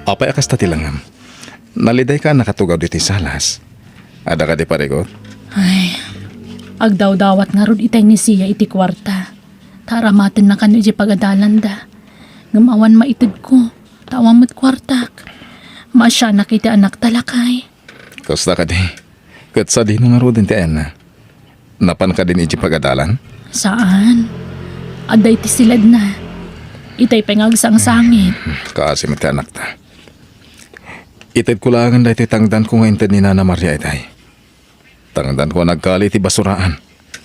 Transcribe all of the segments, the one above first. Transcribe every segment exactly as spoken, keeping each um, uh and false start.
Apay a kasta ti langam? Nalidayka a nakatugaw ditoy salas. Adda kadi parikut? Ay, agdawdawat ngarud itay ni Sia iti kuarta. Ta aramatenna kano idiay pagadalanda. Ngem awan maitedko, ta awan met kuartak. Maasianak iti anakta, lakay. Kasta kadi? Ket sadino ngaruden ti ayanna? Napan kadin idiay pagadalan? Saan. Adda iti siledna. Itay pay nga agsangsangit. Kaasi met ti anakta. Itedko laengen daytoy tangdanko nga inted ni Nana Maria itay. Tangdanko a nagkali iti basuraan.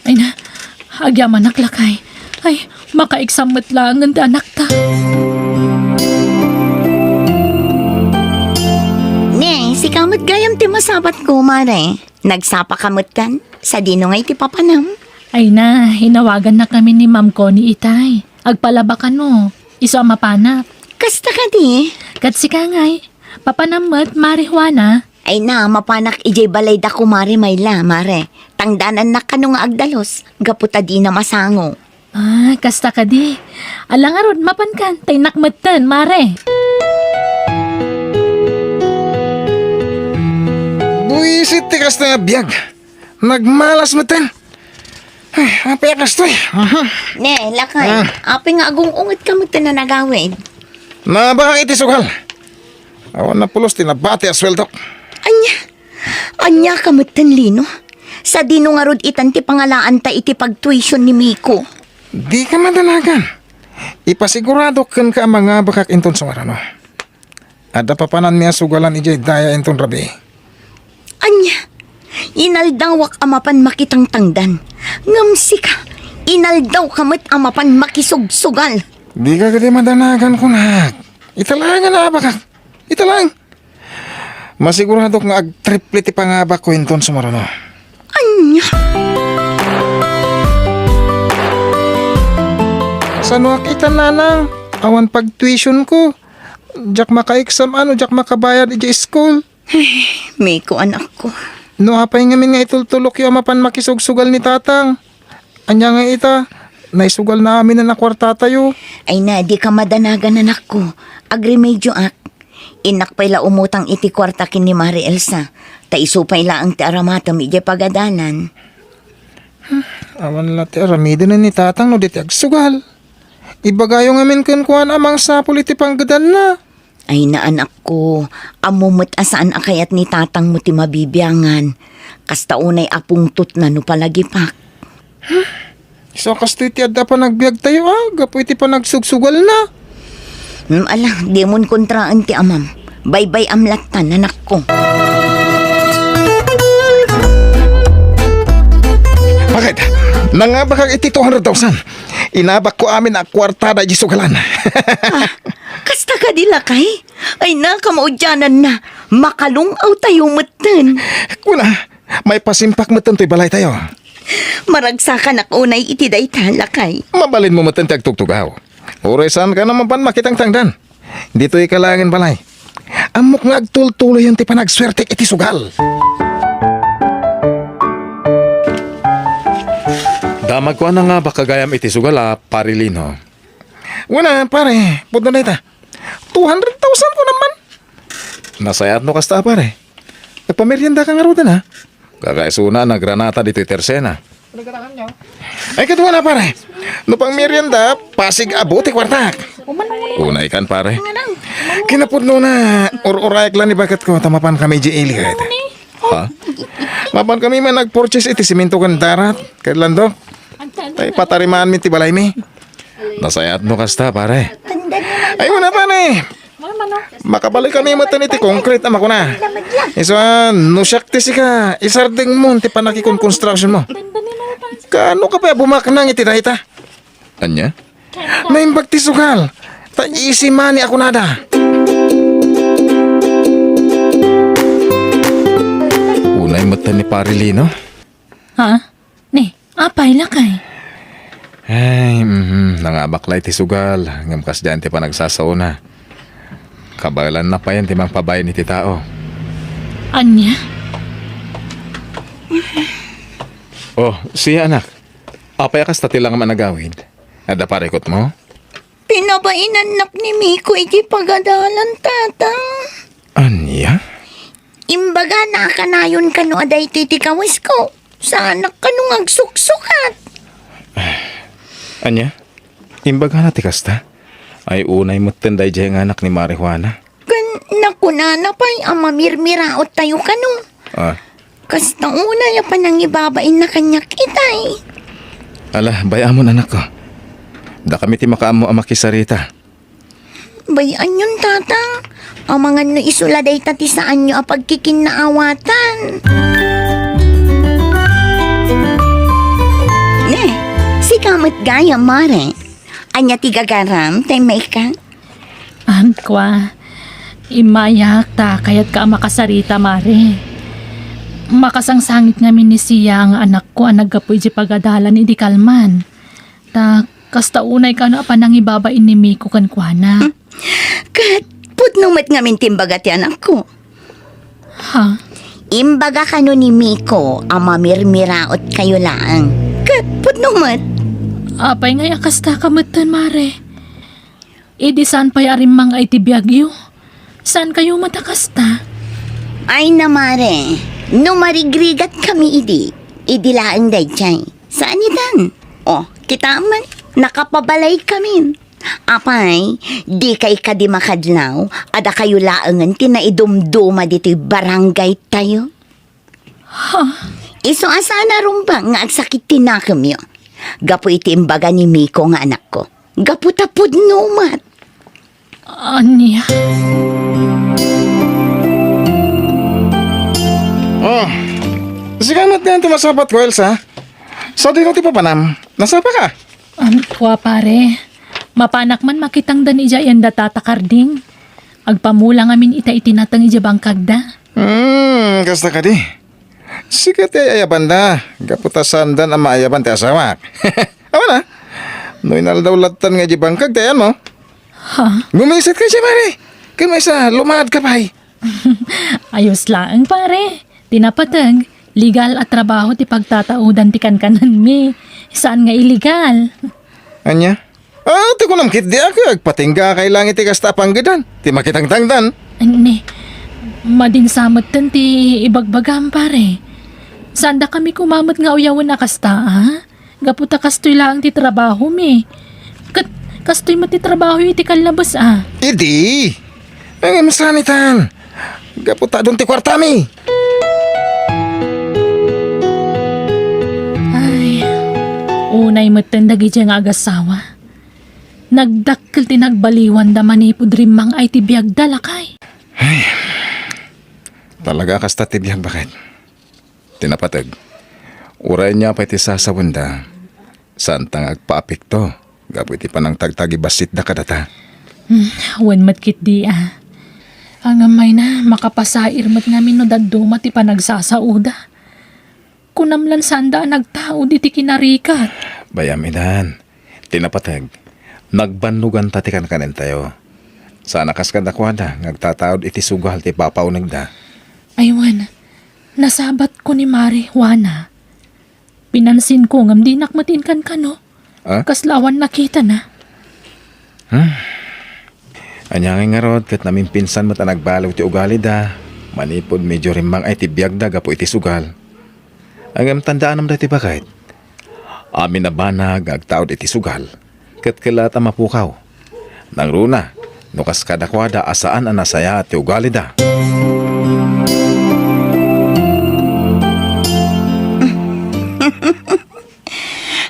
Ay na, agyamanak, lakay. Ay, makaiksam met laengen ti anakta. Ne, sika met gayam ti masabatko, mare. Nagsapa ka met kan? Sadino ngay ti papanam? Ay na, inawagannakami ni Ma'am Connie itay. Agpalaba kano. Isu a mapanak. Kasta kadi? Ket sika ngay. Papanam met, Mare Juana. Ay na, mapanak idiay balayda, Kumare Mayla, mare. Tangdanannak kano nga agdalus, gapu ta dina masango. Ah, kasta kadi. Ala ngarud, mapankan, ta innak metten, mare. Buisit ti kasta nga biag. Nagmalas metten. Ay, apay a kastoy? Aha. Ne, lakay, Ah. apay nga agung-ungetka metten a nagawid? Nabakak iti sugal. Awan napulos ti nabati a sueldok. Ania? Ania ka metten, Lino? Sadino ngarud itan ti pangalaanta iti pagtuition ni Miko? Dika madanagan. Ipasiguradok kenka a mangabakak inton sumaruno. Adda papananmi a sugalan idiay daya inton rabii. Ania? Inaldawak a mapan makitangtangdan. Ngem sika, inaldawka met a mapan makisugsugal. Dika kadi madanagan, kunak. Ita laeng a naabakak. Ita laeng. Masiguradok nga agtriple ti pangabakko inton sumaruno. Ania? Sanoak ita, nanang? Awan pagtuitionko. Diak makaiksam no diak makabayad idiay school. Ay, Miko, anakko. No apay ngamin nga itultulokyo a mapan makisugsugal ni tatang? Ania nga ita, naisugalna amin a kuartatayo. Ay na, dika madanagan, anakko. Agremedioak. Innak pay la umutang iti kuarta ken ni Mare Elsa, ta isu pay laeng ti aramatem idiay pagadalan. Awan la ti aramiden ni tatang no di ti agsugal. Ibagayo ngamin kenkuana a mangsapul iti panggedanna. Ay na, anakko, ammo met a saan a kayat ni tatangmo ti mabibiangan. Kasta unay a pungtotna no palagipak. Isu a kastoy ti adda panagbiagtayo, a, gapu iti panagsugsugalna. Hmm, ala, dimon kontraen ti amam. Baybay-am lattan, anakko. Bakit? Nangabakak iti two hundred thousand. Inabakko amin a kuartada idiay sugalan. Ah, kasta kadi, lakay? Ay, nakamaudiananna. Makalung-awtayo metten. Kuna, maipasimpak metten toy balaytayo. Maragsakanak unay iti dayta, lakay. Mabalinmo metten ti agtugtugaw. Uray saanka a mapan makitangtangdan. Ditoy ka laengen balay. Ammok nga agtultuloyen ti panagsuertek iti sugal. Damagko a nangabak gayam iti sugal a, Pare Lino. Wen a, pare, pudno dayta. Two hundred thousand ko naman. Nasayaat no kasta, pare. Agpameriendaka ngaruden, a? Kakaisuna a nagranata ditoy tersena. Ay, kadua na, pare. No pangmerienda, pasig abo ti kuartak. Unay kan, pare. Kinapudno na, ur-urayak la ni baketko, ta mapan kami di ili, kayat. Ha? Mapan kami man nag-purchase iti simento ken darat, ket landok. Tay patarimaanmi ti balaymi. Nasayaat no kasta, pare. Ay, una, pare. Makabalik kami metten iti konkrit a makuna. Isu a, no siak ti sika, isardengmon ti panakikonkonstruksionmo. Kaano ka pay a bumaknang iti dayta? Ania? Naimbag ti sugal. Ta easy money a kunada. Unay metten ni Pare Lino. Ha? Ni, apay, lakay? Ay, mhm, nangabak la iti sugal, ngem kasdiay ti panagsasaona. Kabaelanna payen ti mangpabain iti tao. Ania? Oh, Sia, anak. Apay a kasta ti langam a nagawid? Adda parikutmo? Ti Nabainannak ni Miko iti pagadalan, Tata. Ania? Imbagana a kanayon kano a daytoy ti kawesko. Saanak kano nga agsuksukat. Ania? Imbagana ti kasta? Ay, unay metten daydiay nga anak ni Mari Juana. Ken nakunana pay a mamirmiraottayo kano. Ah. Kasta unay a panangibabainna kaniak itay. Ala, bay-amon, anakko. Dakami ti makaammo a makisarita. Bay-anyon, Tata. Amangan no isu la dayta ti saanyo a pagkikinnaawatan. Ne, sika met gayam, Mare. Ania ti gagaram, tay maika? Ahem, kua, immayak ta kayatka a makasarita, Mare. Makasangsangit ngamin ni Sia nga anakko a naggapu iti pagadalan idi kalman. Ta kasta unay kano a panangibabain ni Miko kenkuana. Hmm. Ket pudno met ngamin ti imbaga ti anakko. Ha? Imbaga kano ni Miko a mamirmiraotkayo laeng. Ket pudno met. Apay ngay a kastaka metten, Mare? Idi saan pay a rimmang-ay ti biagyo, saankayo met a kasta? Ay na, Mare, no marigrigatkami idi, idi laeng daydiay. Saan itan? O, kitaem man, nakapabalaykamin. Apay, dikay kadi makadlaw, a dakayo laengen ti naidumduma ditoy barangaytayo? Ha? Isu a saan a rumbeng nga agsakit ti nakemyo gapu iti imbaga ni Miko nga anakko. Gapu ta pudno met. Ania? Oh, sika met ngamin ti masapatko, Elsa. Sadino ti papanam? Nasapaka? Am, kua, pare. Mapanak man makitangdan idiay anda Tata Karding. Agpamula ngamin ita iti nateng idiay bangkagda. Hmm, kasta kadi. Sika ti ay-ayabanda, gapu ta saandan a maayaban ti asawak. Awan a, no inaldaw lattan nga idiay bangkag ti ayanmo. Ha? Gumisit ka, Mare. Ken maysa, lumaadka pay. Ayos laeng, pare. Ti napateg, legal a trabaho ti pagtataudan ti kankanenmi. Saan nga illegal. Ania? Ah, ti kunam ketdi a agpatingga kay lang iti kasta a panggedan ti makitangtangdan. Ni, madin sa metten ti ibagbagam, pare. Saandakami koma met nga uyawen a kasta, a? Gapu ta kastoy laeng ti trabahomi. Ket kastoy met ti trabahoyo iti kallabes, a? Idi, ngem saan itan. Gapu ta adun ti kuartami. Ay, unay metten dagidiay nga agasawa. Nagdakkel ti nagbaliwanda manipud rimmang-ay ti biagda, lakay. Ay, talaga a kasta ti biag, baket. Ti napateg, uray ania pay ti sasawenda, saanta nga agpaapekto gapu iti panangtagtagibassitda kadata. Hmm, wen met ketdi, a. Ngem mayna, makapasair met ngamin no dadduma ti panagsasaoda. Kunam lan saanda a nagtaud iti kinarikat. Bay-am itan. Ti napateg, nagbannoganta ti kankanentayo. Saan a kas kadakuada nga agtataud iti sugal ti papaunegda. Ay wen, nasabatko ni Mari Juana. Pinansinko ngem dinak met inkankano. Ah? Kasla awan nakitana. Hmm. Ania ngay ngarud ket namimpinsan met a nagbaliw ti ugalida manipud medio rimmang-ay ti biagda gapu iti sugal. Ngem tandaanam daytoy, baket. Amin a banag nga agtaud iti sugal ket kellat a mapukaw. Nangruna no kas kadakuada a saan a nasayaat ti ugalida.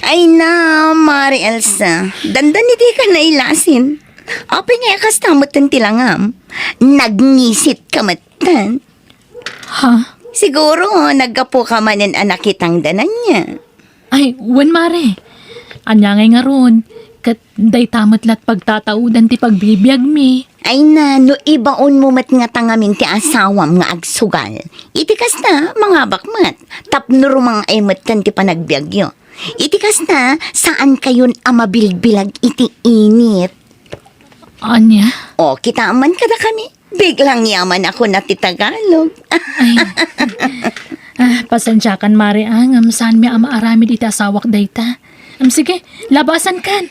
Ay na, Mari Elsa, dandani dika nailasin. Apay ngay a kasta metten ti langam? Nagngisit ka metten. Ha? Siguro, naggapu ka manen a nakitangdan ania. Ay, wen, Mare. Ania ngay ngarud? Ket dayta met lat pagtataudan ti pagbibiagmi. Ay na, no ibaonmo met ngata ngamin ti asawam nga agsugal. Iti kasta, mangabak met. Tapno rumang-ay metten ti panagbiagyo. Iti kasta, saankayon a mabilbilag iti init. Ania? O, kitaem man kadakami. Biglang yaman ako na ti Tagalog. Ay. Ah, pasensiakan, Mare, a, ngem saanmi a maaramid iti asawak dayta. Em, sige, labasankan.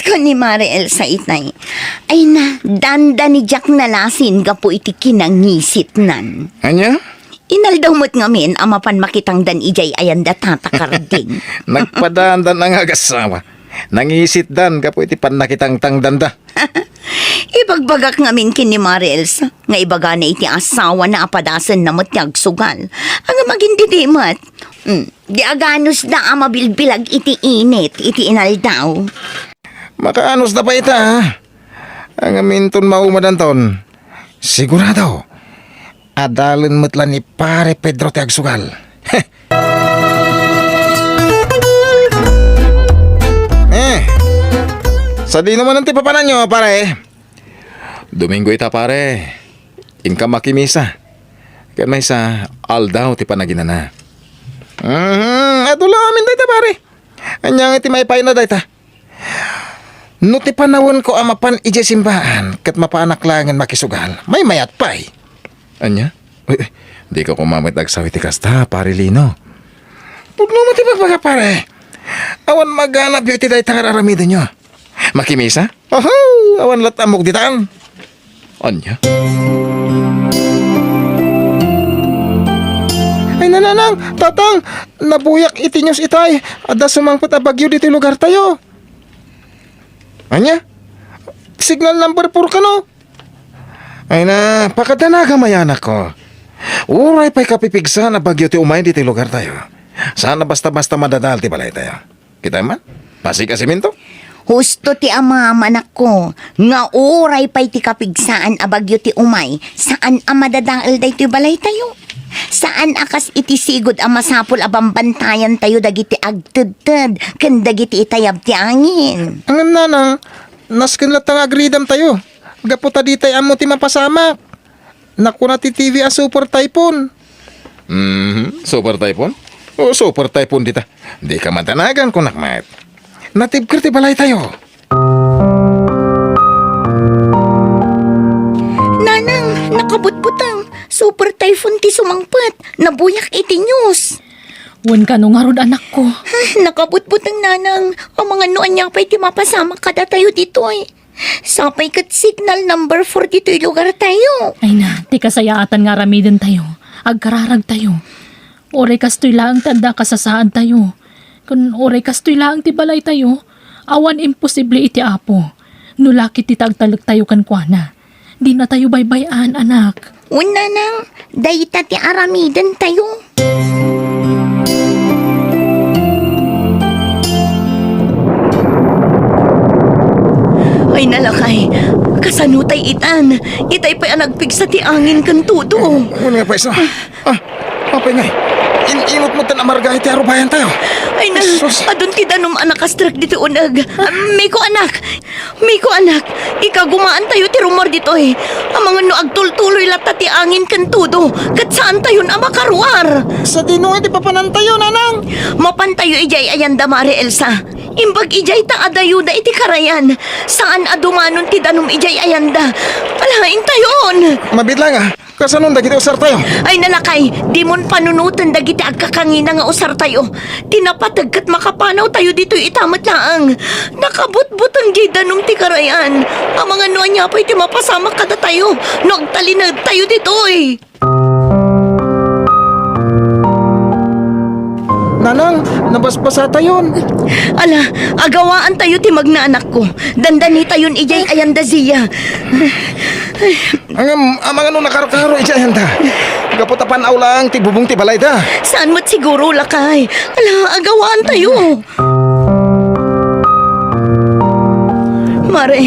Ken ni Mare Elsa itay, ay na, dandani diak nalasin gapu iti kinangisitnan. Ania? Inaldaw met ngamin a mapan makitangdan idiay ayanda, Tata Karding. Nagpadandan a nga agassawa. Nangisitdan gapu iti pannakitangtangdanda. Ibagbagak ngamin ken ni Mare Elsa nga ibagana iti asawana a padasenna met ti agsugal. Ngem agindidi met. Mm, di aganusda a mabilbilag iti init iti inaldaw. Makaanusda pay ita, a? Ngem inton maumadanton, sigurado, adalen met la ni Pare Pedro ti agsugal. Eh, sadino manen ti papananyo, pare? Domingo ita, pare. Inka makimisa. Ken maysa, aldaw ti panaginana. Mhm, adu la amin dayta, pare. Ania nga ti maipayna dayta? No ti panawenko a mapan idiay simbaan ket mapanak laengen makisugal, maymayat pay. Ania? Uy, uy, dika koma met agsaw iti kasta, Pare Lino. Pudno met ti bagbaga, pare. Awan maganabyo iti dayta nga ar-aramidenyo. Makimisa? Oho, awan la't ammok ditan. Ania? Ay, nanang, tatang, nabuyak iti news itay. Adda sumangpet a bagyo ditoy lugartayo. Ania? Signal number four kano? Ay na, pakadanaga mayanak ko. Uray pay kapipigsaan a bagyo ti umay ditoy lugartayo. Saan a basta-basta madadael ti balaytayo. Kita man? Pasig a semento? Husto ti amam, anakko, nga uray pay ti kapigsaan a bagyo ti umay, saan a madadael daytoy balaytayo. Saan a kas iti sigud a masapul a bambantayantayo dagiti agtedted ken dagiti itayab ti angin. Ngem nanang, nasken latta nga agridamtayo, gapu ta ditay ammo ti mapasamak. Nakuna ti T V a super typhoon. Mhm, super typhoon? O, super typhoon dita. Dika madanagan, kunak met. Natibker ti balaytayo. Nanang, nakabutbuteng. Super typhoon ti sumangpet. Nabuyak iti news. Wen kano ngarud, anakko? Ay, nakabutbuteng, nanang. Amangan no ania pay ti mapasamak kadatayo ditoy. Sapay ket signal number four ditoy lugartayo. Ay na, ti kasayaatan nga aramidentayo, agkararagtayo. Uray kastoy laeng ti adda a kasasaadtayo. Ken uray kastoy laeng ti balaytayo, awan imposible iti Apo. No la ket ti tagtalektayo kenkuana, dinatayo baybay-an, anak. Wen, nanang, dayta ti aramidentayo. Ay, nalakay, kasano tay itan? Itay pay a nagpigsa ti angin ken tudo. Wen nga pay sa. Ah, apay ngay? In-inot met tan amarga iti arubayantayo. Ay na, Jesus. Adun ti danum a nakastrek ditoy uneg. Ah, Miko, anak, Miko, anak, ikagumaantayo ti rummuar ditoy. Amangan no agtultuloy latta ti angin ken tudo, ket saantayon a makaruar. Sadino iti papanantayo, nanang? Mapantayo idiay ayanda, Mare Elsa. Imbag idiay ta adayoda iti karayan. Saan a dumanon ti danum idiay ayanda. Alaentayon. Mabiit laeng, ah. Kasanon dagiti usartayo? Ay, nalakay, dimon panunoten dagiti agkakangina nga usartayo. Ti napateg ket makapanawtayo ditoy ita met laeng. Nakabutbuteng diay danum ti karayan. Amangan no ania pay ti mapasamak kadatayo no agtalinedtayo ditoy. Nanang, nabasbasatayon. Ala, agawaantayo ti magnanakko. Dandanitayon idiay ayanda, Zia. Ngem, amangan no nakarkaro idiay ayanda. Gapu ta pan-aw laeng ti bubong ti balayda. Saan met siguro, lakay. Ala, agawaantayo. Mare,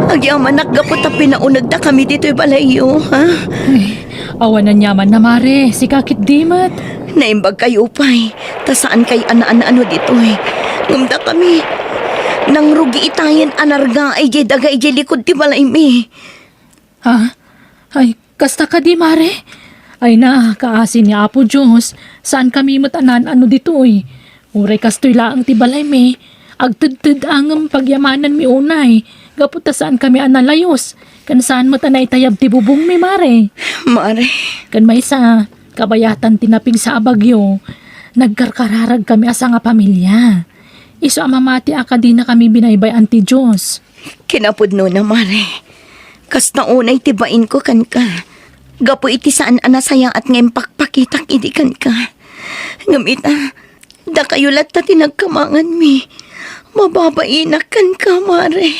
agyamanak gapu ta pinaunegdakami ditoy balayyo, ha? Ay, awan aniamanna, Mare. Sika ketdi met. Naimbagkayo pay, ta saankay a naan-ano ditoy. Ngem dakami, nangrugi itayen a nargaay diay daga idiay likud ti balaymi. Ha? Ay, kasta kadi, Mare? Ay na, kaasi ni Apo Dios, saankami met a naan-ano ditoy. Uray kastoy laeng ti balaymi, agtedted-a ngem pagyamananmi unay, gapu ta saankami a nalayus, ken saan met a naitayab ti bubongmi, Mare. Mare. Ken maysa, kabayatan ti napigsa a bagyo, nagkarkararagkami a sangapamilia. Isu a mamati a kadinakami binaybay-an ti Dios. Kinapudnona, Mare. Kasta unay ti bainko kenka. Gapu iti saan a nasayaat nga impakpakitak idi kenka. Ngem ita, dakayo latta ti nagkamanganmi. Mababainak kenka, Mare.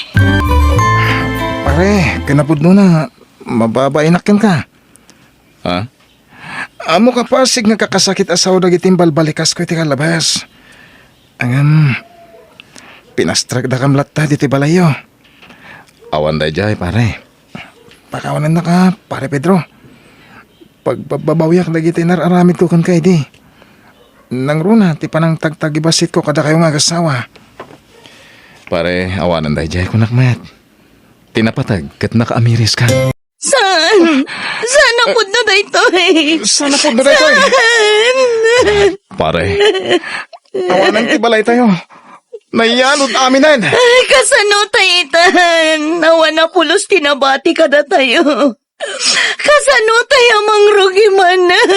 Pare, kinapudnona, mababainak kenka. Ha? Ammok a pasig nga kakasakit a sao dagiti imbalbalikasko iti kallabas. Ngem, pinastrekdakam latta ditoy balayyo. Awan daydiay, pare. Pakawanennaka, Pare Pedro. Pagbabbabawiak dagiti nar-aramidko kenka idi. Nangruna ti panangtagtagibasitko kadakayo nga agassawa. Pare, awanen daydiay, kunak met. Ti napateg ket nakaamiriskan. Saan? Saan a pudno daytoy? Saan a pudno daytoy? Saan? Pare, awanen ti balaytayo. Naiyanod aminen. Ay, kasano tay itan? Awan a pulos ti nabati kadatayo. Kasano tay a mangrugi manen?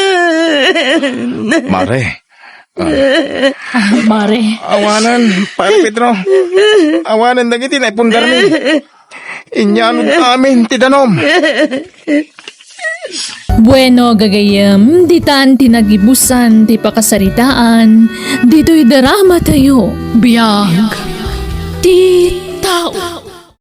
Mare. Ah. Ah, Mare. Awanen, Pare Pedro. Awanen dagiti naipundarmi. Inyanod amin ti danom. Bueno, gagayyem, ditan ti nagibusan ti pakasaritaan ditoy dramatayo. Biag ti tao.